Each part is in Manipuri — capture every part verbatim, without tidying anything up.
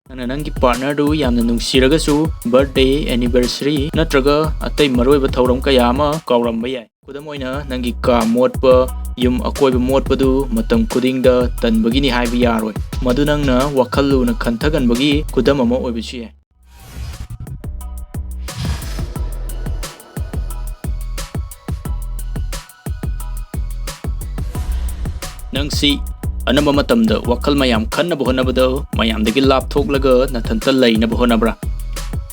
ꯅꯪꯅ ꯅꯪꯒꯤ ꯄꯥꯔꯠꯅꯔꯗꯨ ꯌꯥꯝꯅ ꯅꯨꯡꯁꯤꯔꯒꯁꯨ, ꯕꯔꯊꯗꯦ, ꯑꯦꯅꯤꯚꯔꯁꯔꯤ ꯅꯠꯇ꯭ꯔꯒ ꯑꯇꯩ ꯃꯔꯨꯑꯣꯏꯕ ꯊꯧꯔꯝ ꯀꯌꯥ ꯑꯃ ꯀꯥꯎꯔꯝꯕ ꯌꯥꯏ꯫ ꯈꯨꯗꯝ ꯑꯣꯏꯅ, ꯅꯪꯒꯤ ꯀꯥ ꯃꯣꯠꯄ, ꯌꯨꯝ ꯑꯀꯣꯏꯕ ꯃꯣꯠꯄꯗꯨ ꯃꯇꯝ ꯈꯨꯗꯤꯡꯗ ꯇꯟꯕꯒꯤꯅꯤ ꯍꯥꯏꯕ ꯌꯥꯔꯣꯏ꯫ ꯃꯗꯨ ꯅꯪꯅ ꯋꯥꯈꯜ ꯂꯨꯅ ꯈꯟꯊꯒꯟꯕꯒꯤ ꯈꯨꯗꯝ ꯑꯃ ꯑꯣꯏꯕꯁꯨ ꯌꯥꯏ꯫ ꯅꯪꯁꯤ ꯑꯅꯝꯕ ꯃꯇꯝꯗ ꯋꯥꯈꯜ ꯃꯌꯥꯝ ꯈꯟꯅꯕ ꯍꯣꯠꯅꯕꯗ ꯃꯌꯥꯝꯗꯒꯤ ꯂꯥꯞꯊꯣꯛꯂꯒ ꯅꯊꯟꯇ ꯂꯩꯅꯕ ꯍꯣꯠꯅꯕ꯭ꯔꯥ?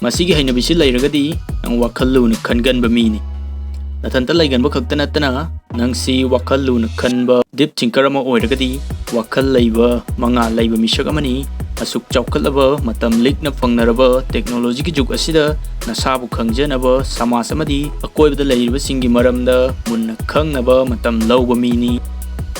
ꯃꯁꯤꯒꯤ ꯍꯩꯅꯕꯤꯁꯤ ꯂꯩꯔꯒꯗꯤ ꯅꯪ ꯋꯥꯈꯜ ꯂꯨꯅ ꯈꯟꯒꯟꯕ ꯃꯤꯅꯤ꯫ ꯅꯊꯟꯇ ꯂꯩꯒꯟꯕ ꯈꯛꯇ ꯅꯠꯇꯅ ꯅꯪꯁꯤ ꯋꯥꯈꯜ ꯂꯨꯅ ꯈꯟꯕ ꯗꯤꯞ ꯊꯤꯡꯀꯔ ꯑꯃ ꯑꯣꯏꯔꯒꯗꯤ ꯋꯥꯈꯜ ꯂꯩꯕ, ꯃꯉꯥꯜ ꯂꯩꯕ ꯃꯤꯁꯛ ꯑꯃꯅꯤ꯫ ꯑꯁꯨꯛ ꯆꯥꯎꯈꯠꯂꯕ, ꯃꯇꯝ ꯂꯤꯛꯅ ꯐꯪꯅꯔꯕ ꯇꯦꯛꯅꯣꯂꯣꯖꯤꯒꯤ ꯖꯨꯒ ꯑꯁꯤꯗ ꯅꯁꯥꯕꯨ ꯈꯪꯖꯅꯕ ꯁꯃꯥꯖ ꯑꯃꯗꯤ ꯑꯀꯣꯏꯕꯗ ꯂꯩꯔꯤꯕꯁꯤꯡꯒꯤ ꯃꯔꯝꯗ ꯃꯨꯟꯅ ꯈꯪꯅꯕ ꯃꯇꯝ ꯂꯧꯕ ꯃꯤꯅꯤ꯫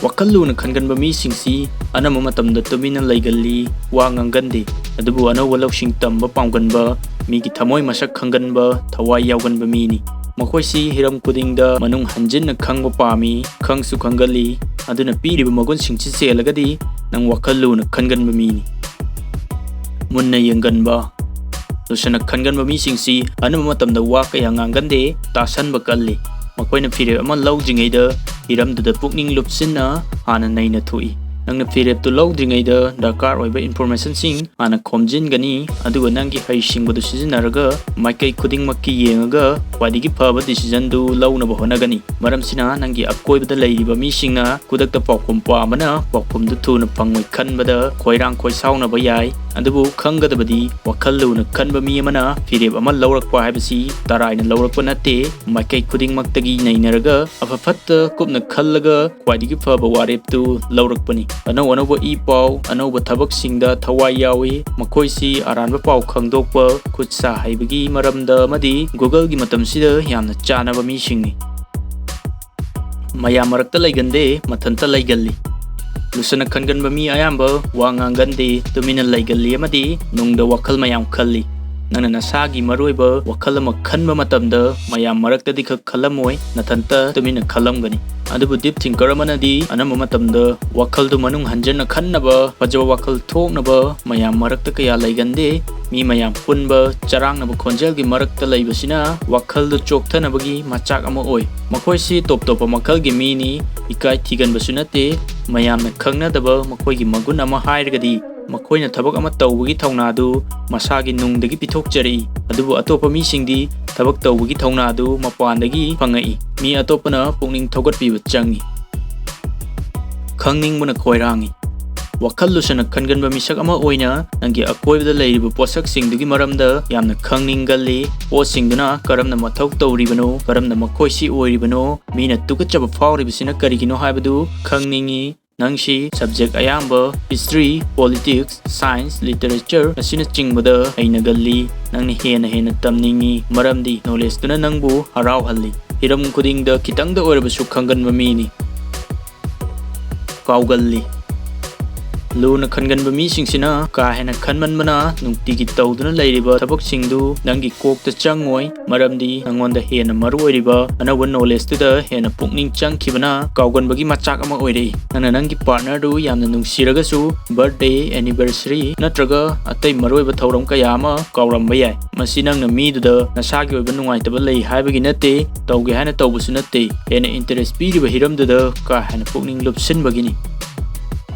ꯋꯥꯈꯜ ꯂꯨꯅ ꯈꯟꯒꯟꯕ ꯃꯤꯁꯤꯡꯁꯤ ꯑꯅꯝꯕ ꯃꯇꯝꯗ ꯇꯨꯃꯤꯟꯅ ꯂꯩꯒꯜꯂꯤ, ꯋꯥ ꯉꯥꯡꯒꯟꯗꯦ꯫ ꯑꯗꯨꯕꯨ ꯑꯅꯧꯕ ꯂꯧꯁꯤꯡ ꯇꯝꯕ ꯄꯥꯝꯒꯟꯕ, ꯃꯤꯒꯤ ꯊꯃꯣꯏ ꯃꯁꯛ ꯈꯪꯒꯟꯕ, ꯊꯋꯥꯏ ꯌꯥꯎꯒꯟꯕ ꯃꯤꯅꯤ꯫ ꯃꯈꯣꯏꯁꯤ ꯍꯤꯔꯝ ꯈꯨꯗꯤꯡꯗ ꯃꯅꯨꯡ ꯍꯟꯖꯤꯟꯅ ꯈꯪꯕ ꯄꯥꯝꯃꯤ, ꯈꯪꯁꯨ ꯈꯪꯒꯜꯂꯤ꯫ ꯑꯗꯨꯅ ꯄꯤꯔꯤꯕ ꯃꯒꯨꯟꯁꯤꯡꯁꯤ ꯆꯦꯜꯂꯒꯗꯤ ꯅꯪ ꯋꯥꯈꯜ ꯂꯨꯅ ꯈꯟꯒꯟꯕ ꯃꯤꯅꯤ꯫ ꯃꯨꯟꯅ ꯌꯦꯡꯒꯟꯕ꯫ ꯂꯨꯁꯟꯅ ꯈꯟꯒꯟꯕ ꯃꯤꯁꯤꯡꯁꯤ ꯑꯅꯝꯕ ꯃꯇꯝꯗ ꯋꯥ ꯀꯌꯥ ꯉꯥꯡꯒꯟꯗꯦ, ꯇꯥꯁꯟꯕ ꯀꯜꯂꯤ꯫ ꯃꯈꯣꯏꯅ ꯐꯤꯔꯦꯞ ꯑꯃ ꯂꯧꯗ꯭ꯔꯤꯉꯩꯗ ꯍꯤꯔꯝꯗꯨꯗ ꯄꯨꯛꯅꯤꯡ ꯂꯨꯞꯁꯤꯟꯅ ꯍꯥꯟꯅ ꯅꯩꯅ ꯊꯣꯛꯏ꯫ ꯅꯪꯅ ꯐꯤꯔꯦꯞꯇꯨ ꯂꯧꯗ꯭ꯔꯤꯉꯩꯗ ꯗꯔꯀꯥꯔ ꯑꯣꯏꯕ ꯏꯟꯐꯣꯔꯃꯦꯁꯟꯁꯤꯡ ꯍꯥꯟꯅ ꯈꯣꯝꯖꯤꯟꯒꯅꯤ, ꯑꯗꯨꯒ ꯅꯪꯒꯤ ꯍꯩꯁꯤꯡꯕꯗꯨ ꯁꯤꯖꯤꯟꯅꯔꯒ ꯃꯥꯏꯀꯩ ꯈꯨꯗꯤꯡꯃꯛꯀꯤ ꯌꯦꯡꯉꯒ ꯈ꯭ꯋꯥꯏꯗꯒꯤ ꯐꯕ ꯗꯤꯁꯤꯖꯟꯗꯨ ꯂꯧꯅꯕ ꯍꯣꯠꯅꯒꯅꯤ꯫ ꯃꯔꯝꯁꯤꯅ ꯅꯪꯒꯤ ꯑꯀꯣꯏꯕꯗ ꯂꯩꯔꯤꯕ ꯃꯤꯁꯤꯡꯅ ꯈꯨꯗꯛꯇ ꯄꯥꯎꯈꯨꯝ ꯄꯥꯝꯕꯅ ꯄꯥꯎꯈꯨꯝꯗꯨ ꯊꯨꯅ ꯐꯪꯉꯣꯏ ꯈꯟꯕꯗ ꯈꯣꯏꯔꯥꯡ ꯈꯣꯏꯁꯥꯎꯅꯕ ꯌꯥꯏ꯫ ꯑꯗꯨꯕꯨ ꯈꯪꯒꯗꯕꯗꯤ, ꯋꯥꯈꯜ ꯂꯨꯅ ꯈꯟꯕ ꯃꯤ ꯑꯃꯅ ꯐꯤꯔꯦꯞ ꯑꯃ ꯂꯧꯔꯛꯄ ꯍꯥꯏꯕꯁꯤ ꯇꯔꯥꯏꯅ ꯂꯧꯔꯛꯄ ꯅꯠꯇꯦ꯫ ꯃꯥꯏꯀꯩ ꯈꯨꯗꯤꯡꯃꯛꯇꯒꯤ ꯅꯩꯅꯔꯒ ꯑꯐ ꯐꯠꯇ ꯀꯨꯞꯅ ꯈꯜꯂꯒ ꯈ꯭ꯋꯥꯏꯗꯒꯤ ꯐꯕ ꯋꯥꯔꯦꯞꯇꯨ ꯂꯧꯔꯛꯄꯅꯤ꯫ ꯑꯅꯧ ꯑꯅꯧꯕ ꯏ ꯄꯥꯎ, ꯑꯅꯧꯕ ꯊꯕꯛꯁꯤꯡꯗ ꯊꯋꯥꯏ ꯌꯥꯎꯏ꯫ ꯃꯈꯣꯏꯁꯤ ꯑꯔꯥꯟꯕ ꯄꯥꯎ ꯈꯪꯗꯣꯛꯄ, ꯈꯨꯠ ꯁꯥ ꯍꯩꯕꯒꯤ ꯃꯔꯝꯗ ꯑꯃꯗꯤ Google-ꯒꯤ ꯃꯇꯝꯁꯤꯗ ꯌꯥꯝꯅ ꯆꯥꯅꯕ ꯃꯤꯁꯤꯡꯅꯤ꯫ ꯃꯌꯥꯝ ꯃꯔꯛꯇ ꯂꯩꯒꯟꯗꯦ, ꯃꯊꯟꯇ ꯂꯩꯒꯜꯂꯤ꯫ ꯂꯨꯁꯟꯅ ꯈꯟꯒꯟꯕ ꯃꯤ ꯑꯌꯥꯝꯕ ꯋꯥ ꯉꯥꯡꯒꯟꯗꯦ, ꯇꯨꯃꯤꯟꯅ ꯂꯩꯒꯜꯂꯤ ꯑꯃꯗꯤ ꯅꯨꯡꯗ ꯋꯥꯈꯜ ꯃꯌꯥꯝ ꯈꯜꯂꯤ꯫ ꯅꯪꯅ ꯅꯁꯥꯒꯤ ꯃꯔꯨꯑꯣꯏꯕ ꯋꯥꯈꯜ ꯑꯃ ꯈꯟꯕ ꯃꯇꯝꯗ ꯃꯌꯥꯝ ꯃꯔꯛꯇꯗꯤ ꯈꯛ ꯈꯜꯂꯝꯃꯣꯏ, ꯅꯊꯟꯇ ꯇꯨꯃꯤꯟꯅ ꯈꯜꯂꯝꯒꯅꯤ꯫ ꯑꯗꯨꯕꯨ deep thinker ꯑꯃꯅꯗꯤ ꯑꯅꯝꯕ ꯃꯇꯝꯗ ꯋꯥꯈꯜꯗꯨ ꯃꯅꯨꯡ ꯍꯟꯖꯟꯅ ꯈꯟꯅꯕ, ꯐꯖꯕ ꯋꯥꯈꯜ ꯊꯣꯛꯅꯕ ꯃꯌꯥꯝ ꯃꯔꯛꯇ ꯀꯌꯥ ꯂꯩꯒꯟꯗꯦ꯫ ꯃꯤ ꯃꯌꯥꯝ ꯄꯨꯟꯕ, ꯆꯔꯥꯡꯅꯕ ꯈꯣꯟꯖꯦꯜꯒꯤ ꯃꯔꯛꯇ ꯂꯩꯕꯁꯤꯅ ꯋꯥꯈꯜꯗꯨ ꯆꯣꯛꯊꯅꯕꯒꯤ ꯃꯆꯥꯛ ꯑꯃ ꯑꯣꯏ꯫ ꯃꯈꯣꯏꯁꯤ ꯇꯣꯞ ꯇꯣꯞꯄ ꯃꯈꯜꯒꯤ ꯃꯤꯅꯤ, ꯏꯀꯥꯏ ꯊꯤꯒꯟꯕꯁꯨ ꯅꯠꯇꯦ꯫ ꯃꯌꯥꯝꯅ ꯈꯪꯅꯗꯕ ꯃꯈꯣꯏꯒꯤ ꯃꯒꯨꯟ ꯑꯃ ꯍꯥꯏꯔꯒꯗꯤ ꯃꯈꯣꯏꯅ ꯊꯕꯛ ꯑꯃ ꯇꯧꯕꯒꯤ ꯊꯧꯅꯥꯗꯨ ꯃꯁꯥꯒꯤ ꯅꯨꯡꯗꯒꯤ ꯄꯤꯊꯣꯛꯆꯔꯛꯏ, ꯑꯗꯨꯕꯨ ꯑꯇꯣꯞꯄ ꯃꯤꯁꯤꯡꯗꯤ ꯊꯕꯛ ꯇꯧꯕꯒꯤ ꯊꯧꯅꯥꯗꯨ ꯃꯄꯥꯟꯗꯒꯤ ꯐꯪꯉꯛꯏ꯫ ꯃꯤ ꯑꯇꯣꯞꯄꯅ ꯄꯨꯛꯅꯤꯡ ꯊꯧꯒꯠꯄꯤꯕ ꯆꯪꯏ꯫ ꯈꯪꯅꯤꯡꯕꯅ ꯈꯣꯏꯔꯥꯡꯏ꯫ ꯋꯥꯈꯜ ꯂꯨꯁꯟꯅ ꯈꯟꯒꯟꯕ ꯃꯤꯁꯛ ꯑꯃ ꯑꯣꯏꯅ ꯅꯪꯒꯤ ꯑꯀꯣꯏꯕꯗ ꯂꯩꯔꯤꯕ ꯄꯣꯠꯁꯛꯁꯤꯡꯗꯨꯒꯤ ꯃꯔꯝꯗ ꯌꯥꯝꯅ ꯈꯪꯅꯤꯡꯒꯜꯂꯤ꯫ ꯄꯣꯠꯁꯤꯡꯗꯨꯅ ꯀꯔꯝꯅ ꯃꯊꯧ ꯇꯧꯔꯤꯕꯅꯣ, ꯀꯔꯝꯅ ꯃꯈꯣꯏꯁꯤ ꯑꯣꯏꯔꯤꯕꯅꯣ, ꯃꯤꯅ ꯇꯨꯀꯠꯆꯕ ꯐꯥꯎꯔꯤꯕꯁꯤꯅ ꯀꯔꯤꯒꯤꯅꯣ ꯍꯥꯏꯕꯗꯨ ꯈꯪꯅꯤꯡꯏ꯫ ꯅꯪꯁꯤ subject ꯑꯌꯥꯝꯕ history, politics, science, literature ꯑꯁꯤꯅꯆꯤꯡꯕꯗ ꯍꯩꯅꯒꯜꯂꯤ꯫ ꯅꯪꯅ ꯍꯦꯟꯅ ꯍꯦꯟꯅ ꯇꯝꯅꯤꯡꯏ, ꯃꯔꯝꯗꯤ knowledgeꯇꯨꯅ ꯅꯪꯕꯨ ꯍꯔꯥꯎꯍꯜꯂꯤ꯫ ꯍꯤꯔꯝ ꯈꯨꯗꯤꯡꯗ ꯈꯤꯇꯪꯗ ꯑꯣꯏꯔꯕꯁꯨ ꯈꯪꯒꯟꯕ ꯃꯤꯅꯤ꯫ ꯀꯥꯎꯒꯜꯂꯤ꯫ ꯂꯨꯅ ꯈꯟꯒꯟꯕ ꯃꯤꯁꯤꯡꯁꯤꯅ ꯀꯥ ꯍꯦꯟꯅ ꯈꯟꯃꯟꯕꯅ ꯅꯨꯡꯇꯤꯒꯤ ꯇꯧꯗꯨꯅ ꯂꯩꯔꯤꯕ ꯊꯕꯛꯁꯤꯡꯗꯨ ꯅꯪꯒꯤ ꯀꯣꯛꯇ ꯆꯪꯉꯣꯏ, ꯃꯔꯝꯗꯤ ꯅꯪꯉꯣꯟꯗ ꯍꯦꯟꯅ ꯃꯔꯨ ꯑꯣꯏꯔꯤꯕ ꯑꯅꯧꯕ knowledgeꯇꯨꯗ ꯍꯦꯟꯅ ꯄꯨꯛꯅꯤꯡ ꯆꯪꯈꯤꯕꯅ ꯀꯥꯎꯒꯟꯕꯒꯤ ꯃꯆꯥꯛ ꯑꯃ ꯑꯣꯏꯔꯛꯏ꯫ ꯅꯪꯅ ꯅꯪꯒꯤ partnerꯗꯨ ꯌꯥꯝꯅ ꯅꯨꯡꯁꯤꯔꯒꯁꯨ birthday, anniversary ꯅꯠꯇ꯭ꯔꯒ ꯑꯇꯩ ꯃꯔꯨꯑꯣꯏꯕ ꯊꯧꯔꯝ ꯀꯌꯥ ꯑꯃ ꯀꯥꯎꯔꯝꯕ ꯌꯥꯏ꯫ ꯃꯁꯤ ꯅꯪꯅ ꯃꯤꯗꯨꯗ ꯅꯁꯥꯒꯤ ꯑꯣꯏꯕ ꯅꯨꯡꯉꯥꯏꯇꯕ ꯂꯩ ꯍꯥꯏꯕꯒꯤ ꯅꯠꯇꯦ, ꯇꯧꯒꯦ ꯍꯥꯏꯅ ꯇꯧꯕꯁꯨ ꯅꯠꯇꯦ, ꯍꯦꯟꯅ interest ꯄꯤꯔꯤꯕ ꯍꯤꯔꯝꯗꯨꯗ ꯀꯥ ꯍꯦꯟꯅ ꯄꯨꯛꯅꯤꯡ ꯂꯨꯞꯁꯤꯟꯕꯒꯤꯅꯤ꯫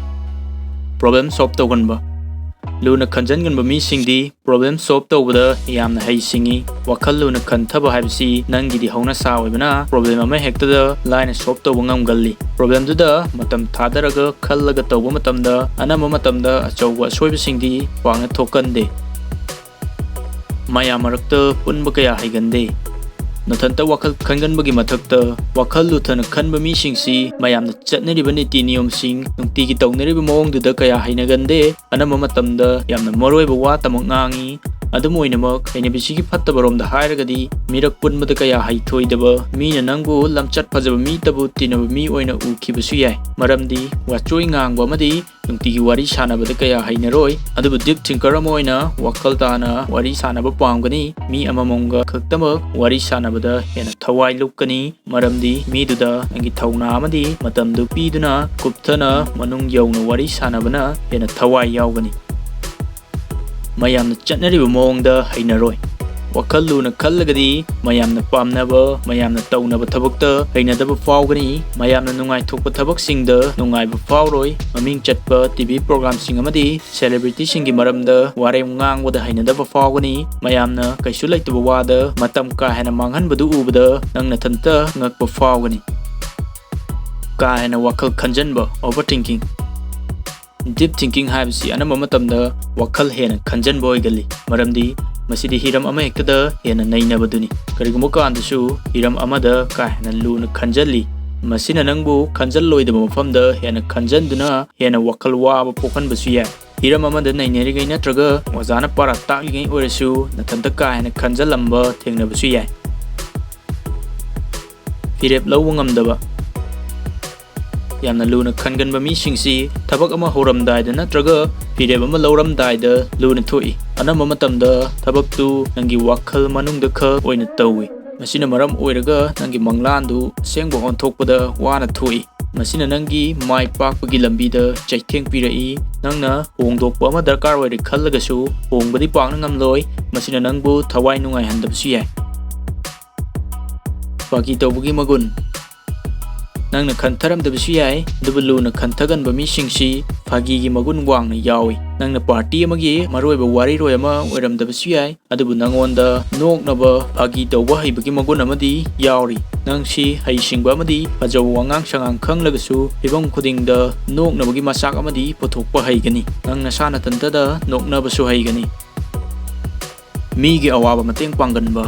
Problem solve ꯇꯧꯒꯟꯕ꯫ ꯂꯨꯅ ꯈꯟꯖꯟꯒꯟꯕ ꯃꯤꯁꯤꯡꯗꯤ problem solve ꯇꯧꯕꯗ ꯌꯥꯝꯅ ꯍꯩꯁꯤꯡꯉꯤ꯫ ꯋꯥꯈꯜ ꯂꯨꯅ ꯈꯟꯊꯕ ꯍꯥꯏꯕꯁꯤ ꯅꯪꯒꯤꯗꯤ ꯍꯧꯅꯁꯥ ꯑꯣꯏꯕꯅ problem ꯑꯃ ꯍꯦꯛꯇꯗ ꯂꯥꯏꯅ solve ꯇꯧꯕ ꯉꯝꯒꯜꯂꯤ꯫ Problemꯗꯨꯗ ꯃꯇꯝ ꯊꯥꯗꯔꯒ ꯈꯜꯂꯒ ꯇꯧꯕ ꯃꯇꯝꯗ ꯑꯅꯝꯕ ꯃꯇꯝꯗ ꯑꯆꯧꯕ ꯑꯁꯣꯏꯕꯁꯤꯡꯗꯤ ꯄꯥꯛꯅ ꯊꯣꯛꯀꯟꯗꯦ꯫ ꯃꯌꯥꯝ ꯃꯔꯛꯇ ꯄꯨꯟꯕ ꯀꯌꯥ ꯍꯩꯒꯟꯗꯦ꯫ ꯅꯊꯟꯇ ꯋꯥꯈꯜ ꯈꯟꯒꯟꯕꯒꯤ ꯃꯊꯛꯇ ꯋꯥꯈꯜ ꯂꯨꯊꯅ ꯈꯟꯕ ꯃꯤꯁꯤꯡꯁꯤ ꯃꯌꯥꯝꯅ ꯆꯠꯅꯔꯤꯕ ꯅꯤꯇꯤ ꯅꯤꯌꯣꯝꯁꯤꯡ, ꯅꯨꯡꯇꯤꯒꯤ ꯇꯧꯅꯔꯤꯕ ꯃꯑꯣꯡꯗꯨꯗ ꯀꯌꯥ ꯍꯩꯅꯒꯟꯗꯦ꯫ ꯑꯅꯝꯕ ꯃꯇꯝꯗ ꯌꯥꯝꯅ ꯃꯔꯨꯑꯣꯏꯕ ꯋꯥ ꯇꯃꯛ ꯉꯥꯡꯉꯤ꯫ ꯑꯗꯨꯝ ꯑꯣꯏꯅꯃꯛ, ꯍꯩꯅꯕꯤꯁꯤꯒꯤ ꯐꯠꯇꯕꯔꯣꯝꯗ ꯍꯥꯏꯔꯒꯗꯤ ꯃꯤꯔꯛ ꯄꯨꯟꯕꯗ ꯀꯌꯥ ꯍꯩꯊꯣꯏꯗꯕ, ꯃꯤꯅ ꯅꯪꯕꯨ ꯂꯝꯆꯠ ꯐꯖꯕ ꯃꯤꯇꯕꯨ ꯇꯤꯟꯅꯕ ꯃꯤ ꯑꯣꯏꯅ ꯎꯈꯤꯕꯁꯨ ꯌꯥꯏ꯫ ꯃꯔꯝꯗꯤ ꯋꯥꯆꯣꯏ ꯉꯥꯡꯕ ꯑꯃꯗꯤ ꯅꯨꯡꯇꯤꯒꯤ ꯋꯥꯔꯤ ꯁꯥꯟꯅꯕꯗ ꯀꯌꯥ ꯍꯩꯅꯔꯣꯏ꯫ ꯑꯗꯨꯕꯨ deep thinker ꯑꯃ ꯑꯣꯏꯅ ꯋꯥꯈꯜ ꯇꯥꯅ ꯋꯥꯔꯤ ꯁꯥꯟꯅꯕ ꯄꯥꯝꯒꯅꯤ꯫ ꯃꯤ ꯑꯃꯃꯝꯒ ꯈꯛꯇꯃꯛ ꯋꯥꯔꯤ ꯁꯥꯟꯅꯕꯗ ꯍꯦꯟꯅ ꯊꯋꯥꯏ ꯂꯨꯞꯀꯅꯤ, ꯃꯔꯝꯗꯤ ꯃꯤꯗꯨꯗ ꯅꯪꯒꯤ ꯊꯧꯅꯥ ꯑꯃꯗꯤ ꯃꯇꯝꯗꯨ ꯄꯤꯗꯨꯅ ꯀꯨꯞꯊꯅ ꯃꯅꯨꯡ ꯌꯧꯅ ꯋꯥꯔꯤ ꯁꯥꯟꯅꯕꯅ ꯍꯦꯟꯅ ꯊꯋꯥꯏ ꯌꯥꯎꯒꯅꯤ꯫ ꯃꯌꯥꯝꯅ ꯆꯠꯅꯔꯤꯕ ꯃꯑꯣꯡꯗ ꯍꯩꯅꯔꯣꯏ꯫ ꯋꯥꯈꯜ ꯂꯨꯅ ꯈꯜꯂꯒꯗꯤ ꯃꯌꯥꯝꯅ ꯄꯥꯝꯅꯕ, ꯃꯌꯥꯝꯅ ꯇꯧꯅꯕ ꯊꯕꯛꯇ ꯍꯩꯅꯗꯕ ꯐꯥꯎꯒꯅꯤ꯫ ꯃꯌꯥꯝꯅ ꯅꯨꯡꯉꯥꯏꯊꯣꯛꯄ ꯊꯕꯛꯁꯤꯡꯗ ꯅꯨꯡꯉꯥꯏꯕ ꯐꯥꯎꯔꯣꯏ꯫ ꯃꯃꯤꯡ ꯆꯠꯄ T V programꯁꯤꯡ ꯑꯃꯗꯤ celebrityꯁꯤꯡꯒꯤ ꯃꯔꯝꯗ ꯋꯥꯔꯦꯝ ꯉꯥꯡꯕꯗ ꯍꯩꯅꯗꯕ ꯐꯥꯎꯒꯅꯤ꯫ ꯃꯌꯥꯝꯅ ꯀꯩꯁꯨ ꯂꯩꯇꯕ ꯋꯥꯗ ꯃꯇꯝ ꯀꯥ ꯍꯦꯟꯅ ꯃꯥꯡꯍꯟꯕꯗꯨ ꯎꯕꯗ ꯅꯪ ꯅꯊꯟꯇ ꯉꯛꯄ ꯐꯥꯎꯒꯅꯤ꯫ ꯀꯥ ꯍꯦꯟꯅ ꯋꯥꯈꯜ ꯈꯟꯖꯟꯕ, overthinking꯫ Deep thinking ꯍꯥꯏꯕꯁꯤ ꯑꯅꯝꯕ ꯃꯇꯝꯗ ꯋꯥꯈꯜ ꯍꯦꯟꯅ ꯈꯟꯖꯟꯕ ꯑꯣꯏꯒꯜꯂꯤ, ꯃꯔꯝꯗꯤ ꯃꯁꯤꯗꯤ ꯍꯤꯔꯝ ꯑꯃꯍꯦꯛꯇꯗ ꯍꯦꯟꯅ ꯅꯩꯅꯕꯗꯨꯅꯤ꯫ ꯀꯔꯤꯒꯨꯝꯕ ꯀꯥꯟꯗꯁꯨ ꯍꯤꯔꯝ ꯑꯃꯗ ꯀꯥ ꯍꯦꯟꯅ ꯂꯨꯅ ꯈꯟꯖꯜꯂꯤ꯫ ꯃꯁꯤꯅ ꯅꯪꯕꯨ ꯈꯟꯖꯜꯂꯣꯏꯗꯕ ꯃꯐꯝꯗ ꯍꯦꯟꯅ ꯈꯟꯖꯟꯗꯨꯅ ꯍꯦꯟꯅ ꯋꯥꯈꯜ ꯋꯥꯕ ꯄꯣꯛꯍꯟꯕꯁꯨ ꯌꯥꯏ꯫ ꯍꯤꯔꯝ ꯑꯃꯗ ꯅꯩꯅꯔꯤꯉꯩ ꯅꯠꯇ꯭ꯔꯒ ꯑꯣꯖꯥꯅ ꯄꯥꯔꯥ ꯇꯥꯛꯂꯤꯉꯩ ꯑꯣꯏꯔꯁꯨ ꯅꯊꯟꯇ ꯀꯥ ꯍꯦꯟꯅ ꯈꯟꯖꯜꯂꯝꯕ ꯊꯦꯡꯅꯕꯁꯨ ꯌꯥꯏ꯫ ꯐꯤꯔꯦꯞ ꯂꯧꯕ ꯉꯝꯗꯕ꯫ ꯌꯥꯝꯅ ꯂꯨꯅ ꯈꯟꯒꯟꯕ ꯃꯤꯁꯤꯡꯁꯤ ꯊꯕꯛ ꯑꯃ ꯍꯧꯔꯝꯗꯥꯏꯗ ꯅꯠꯇ꯭ꯔꯒ ꯐꯤꯔꯦꯞ ꯑꯃ ꯂꯧꯔꯝꯗꯥꯏꯗ ꯂꯨꯅ ꯊꯣꯛꯏ꯫ ꯑꯅꯝꯕ ꯃꯇꯝꯗ ꯊꯕꯛꯇꯨ ꯅꯪꯒꯤ ꯋꯥꯈꯜ ꯃꯅꯨꯡꯗ ꯈꯛ ꯑꯣꯏꯅ ꯇꯧꯏ꯫ ꯃꯁꯤꯅ ꯃꯔꯝ ꯑꯣꯏꯔꯒ ꯅꯪꯒꯤ ꯃꯪꯂꯥꯟꯗꯨ ꯑꯁꯦꯡꯕ ꯑꯣꯟꯊꯣꯛꯄꯗ ꯋꯥꯅ ꯊꯣꯛꯏ꯫ ꯃꯁꯤꯅ ꯅꯪꯒꯤ ꯃꯥꯏ ꯄꯥꯛꯄꯒꯤ ꯂꯝꯕꯤꯗ ꯆꯩꯊꯦꯡ ꯄꯤꯔꯛꯏ꯫ ꯅꯪꯅ ꯍꯣꯡꯗꯣꯛꯄ ꯑꯃ ꯗꯔꯀꯥꯔ ꯑꯣꯏꯔꯦ ꯈꯜꯂꯒꯁꯨ ꯍꯣꯡꯕꯗꯤ ꯄꯥꯛꯅ ꯉꯝꯂꯣꯏ꯫ ꯃꯁꯤꯅ ꯅꯪꯕꯨ ꯊꯋꯥꯏ ꯅꯨꯡꯉꯥꯏꯍꯟꯗꯕꯁꯨ ꯌꯥꯏ꯫ ꯐꯥꯒꯤ ꯇꯧꯕꯒꯤ ꯃꯒꯨꯟ꯫ ꯅꯪꯅ ꯈꯟꯊꯔꯝꯗꯕꯁꯨ ꯌꯥꯏ, ꯑꯗꯨꯕꯨ ꯂꯨꯅ ꯈꯟꯊꯒꯟꯕ ꯃꯤꯁꯤꯡꯁꯤ ꯐꯥꯒꯤꯒꯤ ꯃꯒꯨꯟ ꯋꯥꯡꯅ ꯌꯥꯎꯏ꯫ ꯅꯪꯅ party ꯑꯃꯒꯤ ꯃꯔꯨꯑꯣꯏꯕ ꯋꯥꯔꯤꯔꯣꯏ ꯑꯃ ꯑꯣꯏꯔꯝꯗꯕꯁꯨ ꯌꯥꯏ, ꯑꯗꯨꯕꯨ ꯅꯉꯣꯟꯗ ꯅꯣꯛꯅꯕ ꯐꯥꯒꯤ ꯇꯧꯕ ꯍꯩꯕꯒꯤ ꯃꯒꯨꯟ ꯑꯃꯗꯤ ꯌꯥꯎꯔꯤ꯫ ꯅꯪꯁꯤ ꯍꯩꯁꯤꯡꯕ ꯑꯃꯗꯤ ꯐꯖꯕ ꯋꯥꯉꯥꯡ ꯁꯉꯥꯡ ꯈꯪꯂꯒꯁꯨ ꯐꯤꯕꯝ ꯈꯨꯗꯤꯡꯗ ꯅꯣꯛꯅꯕꯒꯤ ꯃꯆꯥꯛ ꯑꯃꯗꯤ ꯄꯨꯊꯣꯛꯄ ꯍꯩꯒꯅꯤ꯫ ꯅꯪ ꯅꯁꯥ ꯅꯊꯟꯇꯗ ꯅꯣꯛꯅꯕꯁꯨ ꯍꯩꯒꯅꯤ꯫ ꯃꯤꯒꯤ ꯑꯋꯥꯕ ꯃꯇꯦꯡ ꯄꯥꯡꯒꯟꯕ꯫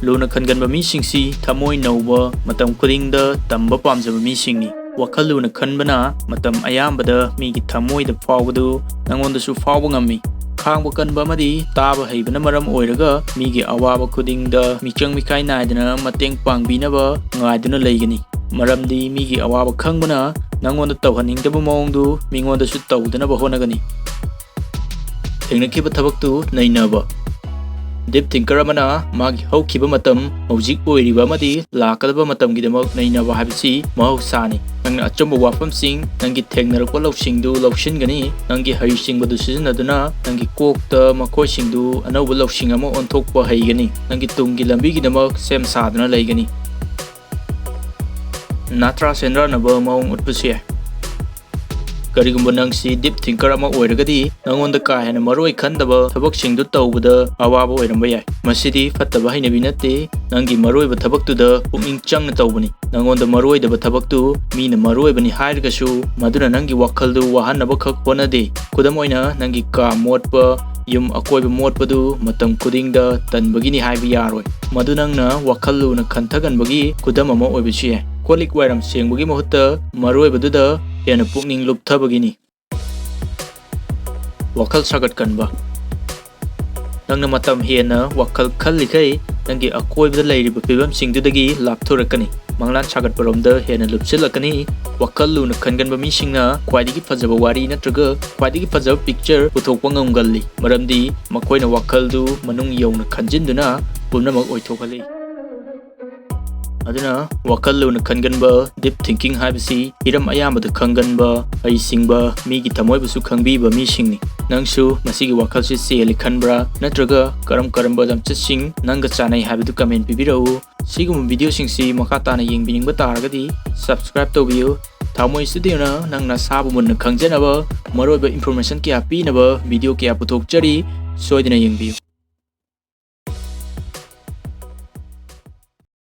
ꯂꯨꯅ ꯈꯟꯒꯟꯕ ꯃꯤꯁꯤꯡꯁꯤ ꯊꯃꯣꯏ ꯅꯧꯕ, ꯃꯇꯝ ꯈꯨꯗꯤꯡꯗ ꯇꯝꯕ ꯄꯥꯝꯖꯕ ꯃꯤꯁꯤꯡꯅꯤ꯫ ꯋꯥꯈꯜ ꯂꯨꯅ ꯈꯟꯕꯅ ꯃꯇꯝ ꯑꯌꯥꯝꯕꯗ ꯃꯤꯒꯤ ꯊꯃꯣꯏꯗ ꯐꯥꯎꯕꯗꯨ ꯅꯉꯣꯟꯗꯁꯨ ꯐꯥꯎꯕ ꯉꯝꯃꯤ꯫ ꯈꯥꯡꯕ ꯀꯟꯕ ꯑꯃꯗꯤ ꯇꯥꯕ ꯍꯩꯕꯅ ꯃꯔꯝ ꯑꯣꯏꯔꯒ ꯃꯤꯒꯤ ꯑꯋꯥꯕ ꯈꯨꯗꯤꯡꯗ ꯃꯤꯆꯪ ꯃꯤꯈꯥꯏ ꯅꯥꯏꯗꯅ ꯃꯇꯦꯡ ꯄꯥꯡꯕꯤꯅꯕ ꯉꯥꯏꯗꯨꯅ ꯂꯩꯒꯅꯤ꯫ ꯃꯔꯝꯗꯤ ꯃꯤꯒꯤ ꯑꯋꯥꯕ ꯈꯪꯕꯅ ꯅꯪꯉꯣꯟꯗ ꯇꯧꯍꯟꯅꯤꯡꯗꯕ ꯃꯑꯣꯡꯗꯨ ꯃꯤꯉꯣꯟꯗꯁꯨ ꯇꯧꯗꯅꯕ ꯍꯣꯠꯅꯒꯅꯤ꯫ ꯊꯦꯡꯅꯈꯤꯕ ꯊꯕꯛꯇꯨ ꯅꯩꯅꯕ꯫ ꯗꯤꯞ ꯊꯤꯡꯀꯔ ꯑꯃꯅ ꯃꯥꯒꯤ ꯍꯧꯈꯤꯕ ꯃꯇꯝ, ꯍꯧꯖꯤꯛ ꯑꯣꯏꯔꯤꯕ ꯑꯃꯗꯤ ꯂꯥꯛꯀꯗꯕ ꯃꯇꯝꯒꯤꯗꯃꯛ ꯅꯩꯅꯕ ꯍꯥꯏꯕꯁꯤ ꯃꯍꯧꯁꯥꯅꯤ꯫ ꯅꯪꯅ ꯑꯆꯨꯝꯕ ꯋꯥꯐꯝꯁꯤꯡ, ꯅꯪꯒꯤ ꯊꯦꯡꯅꯔꯛꯄ ꯂꯧꯁꯤꯡꯗꯨ ꯂꯧꯁꯤꯟꯒꯅꯤ꯫ ꯅꯪꯒꯤ ꯍꯩꯁꯤꯡꯕꯗꯨ ꯁꯤꯖꯤꯟꯅꯗꯨꯅ ꯅꯪꯒꯤ ꯀꯣꯛꯇ ꯃꯈꯣꯏꯁꯤꯡꯗꯨ ꯑꯅꯧꯕ ꯂꯧꯁꯤꯡ ꯑꯃ ꯑꯣꯟꯊꯣꯛꯄ ꯍꯩꯒꯅꯤ꯫ ꯅꯪꯒꯤ ꯇꯨꯡꯒꯤ ꯂꯝꯕꯤꯒꯤꯗꯃꯛ ꯁꯦꯝ ꯁꯥꯗꯨꯅ ꯂꯩꯒꯅꯤ꯫ ꯅꯥꯇ꯭ꯔꯥ ꯁꯦꯟꯗ꯭ꯔꯥꯅꯕ ꯃꯑꯣꯡ ꯎꯠꯄꯁꯨ ꯌꯥꯏ꯫ ꯀꯔꯤꯒꯨꯝꯕ ꯅꯪꯁꯤ ꯗꯤꯞ ꯊꯤꯡꯀꯔ ꯑꯃ ꯑꯣꯏꯔꯒꯗꯤ, ꯅꯉꯣꯟꯗ ꯀꯥ ꯍꯦꯟꯅ ꯃꯔꯨꯑꯣꯏ ꯈꯟꯗꯕ ꯊꯕꯛꯁꯤꯡꯗꯨ ꯇꯧꯕꯗ ꯑꯋꯥꯕ ꯑꯣꯏꯔꯝꯕ ꯌꯥꯏ꯫ ꯃꯁꯤꯗꯤ ꯐꯠꯇꯕ ꯍꯩꯅꯕꯤ ꯅꯠꯇꯦ, ꯅꯪꯒꯤ ꯃꯔꯨꯑꯣꯏꯕ ꯊꯕꯛꯇꯨꯗ ꯄꯨꯛꯅꯤꯡ ꯆꯪꯅ ꯇꯧꯕꯅꯤ꯫ ꯅꯉꯣꯟꯗ ꯃꯔꯨꯑꯣꯏꯗꯕ ꯊꯕꯛꯇꯨ ꯃꯤꯅ ꯃꯔꯨꯑꯣꯏꯕꯅꯤ ꯍꯥꯏꯔꯒꯁꯨ, ꯃꯗꯨꯅ ꯅꯪꯒꯤ ꯋꯥꯈꯜꯗꯨ ꯋꯥꯍꯟꯅꯕ ꯈꯛ ꯍꯣꯠꯅꯗꯦ꯫ ꯈꯨꯗꯝ ꯑꯣꯏꯅ, ꯅꯪꯒꯤ ꯀꯥ ꯃꯣꯠꯄ, ꯌꯨꯝ ꯑꯀꯣꯏꯕ ꯃꯣꯠꯄꯗꯨ ꯃꯇꯝ ꯈꯨꯗꯤꯡꯗ ꯇꯟꯕꯒꯤꯅꯤ ꯍꯥꯏꯕ ꯌꯥꯔꯣꯏ꯫ ꯃꯗꯨ ꯅꯪꯅ ꯋꯥꯈꯜ ꯂꯨꯅ ꯈꯟꯊꯒꯟꯕꯒꯤ ꯈꯨꯗꯝ ꯑꯃ ꯑꯣꯏꯕꯁꯨ ꯌꯥꯏ꯫ ꯀꯣꯜ ꯂꯤꯛ ꯋꯥꯏꯔꯝ ꯁꯦꯡꯕꯒꯤ ꯃꯍꯨꯠꯇ ꯃꯔꯨꯑꯣꯏꯕꯗꯨꯗ ꯍꯦꯟꯅ ꯄꯨꯛꯅꯤꯡ ꯂꯨꯞꯊꯕꯒꯤꯅꯤ꯫ ꯋꯥꯈꯜ ꯁꯥꯒꯠꯀꯟꯕ꯫ ꯅꯪꯅ ꯃꯇꯝ ꯍꯦꯟꯅ ꯋꯥꯈꯜ ꯈꯜꯂꯤꯈꯩ, ꯅꯪꯒꯤ ꯑꯀꯣꯏꯕꯗ ꯂꯩꯔꯤꯕ ꯐꯤꯕꯝꯁꯤꯡꯗꯨꯗꯒꯤ ꯂꯥꯞꯊꯣꯔꯛꯀꯅꯤ꯫ ꯃꯪꯂꯥꯟ ꯁꯥꯒꯠꯄꯔꯣꯝꯗ ꯍꯦꯟꯅ ꯂꯨꯞꯁꯤꯜꯂꯛꯀꯅꯤ꯫ ꯋꯥꯈꯜ ꯂꯨꯅ ꯈꯟꯒꯟꯕ ꯃꯤꯁꯤꯡꯅ ꯈ꯭ꯋꯥꯏꯗꯒꯤ ꯐꯖꯕ ꯋꯥꯔꯤ ꯅꯠꯇ꯭ꯔꯒ ꯈ꯭ꯋꯥꯏꯗꯒꯤ ꯐꯖꯕ ꯄꯤꯛꯆꯔ ꯄꯨꯊꯣꯛꯄ ꯉꯝꯒꯜꯂꯤ, ꯃꯔꯝꯗꯤ ꯃꯈꯣꯏꯅ ꯋꯥꯈꯜꯗꯨ ꯃꯅꯨꯡ ꯌꯧꯅ ꯈꯟꯖꯤꯟꯗꯨꯅ ꯄꯨꯝꯅꯃꯛ ꯑꯣꯏꯊꯣꯛꯍꯜꯂꯤ꯫ ꯑꯗꯨꯅ ꯋꯥꯈꯜ ꯂꯨꯅ ꯈꯟꯒꯟꯕ, ꯗꯤꯞ ꯊꯤꯡꯀꯤꯡ ꯍꯥꯏꯕꯁꯤ ꯍꯤꯔꯝ ꯑꯌꯥꯝꯕꯗ ꯈꯪꯒꯟꯕ, ꯍꯩꯁꯤꯡꯕ, ꯃꯤꯒꯤ ꯊꯃꯣꯏꯕꯨꯁꯨ ꯈꯪꯕꯤꯕ ꯃꯤꯁꯤꯡꯅꯤ꯫ ꯅꯪꯁꯨ ꯃꯁꯤꯒꯤ ꯋꯥꯈꯜꯁꯤ ꯆꯦꯜꯂꯤ ꯈꯟꯕ꯭ꯔꯥ? ꯅꯠꯇ꯭ꯔꯒ ꯀꯔꯝ ꯀꯔꯝꯕ ꯂꯝꯆꯠꯁꯤꯡ ꯅꯪꯒ ꯆꯥꯅꯩ ꯍꯥꯏꯕꯗꯨ ꯀꯃꯦꯟ ꯄꯤꯕꯤꯔꯛꯎ꯫ ꯁꯤꯒꯨꯝꯕ ꯚꯤꯗꯤꯑꯣꯁꯤꯡꯁꯤ ꯃꯈꯥ ꯇꯥꯅ ꯌꯦꯡꯕꯤꯅꯤꯡꯕ ꯇꯥꯔꯒꯗꯤ subscribe ꯇꯧꯕꯤꯌꯨ꯫ ꯊꯥꯃꯣꯏ ꯁ꯭ꯇꯨꯗꯤꯑꯣꯅ ꯅꯪ ꯅꯁꯥꯕꯨ ꯃꯨꯟꯅ ꯈꯪꯖꯅꯕ ꯃꯔꯨꯑꯣꯏꯕ information ꯀꯌꯥ ꯄꯤꯅꯕ ꯚꯤꯗꯤꯑꯣ ꯀꯌꯥ ꯄꯨꯊꯣꯛꯆꯔꯤ꯫ ꯁꯣꯏꯗꯅ ꯌꯦꯡꯕꯤꯌꯨ꯫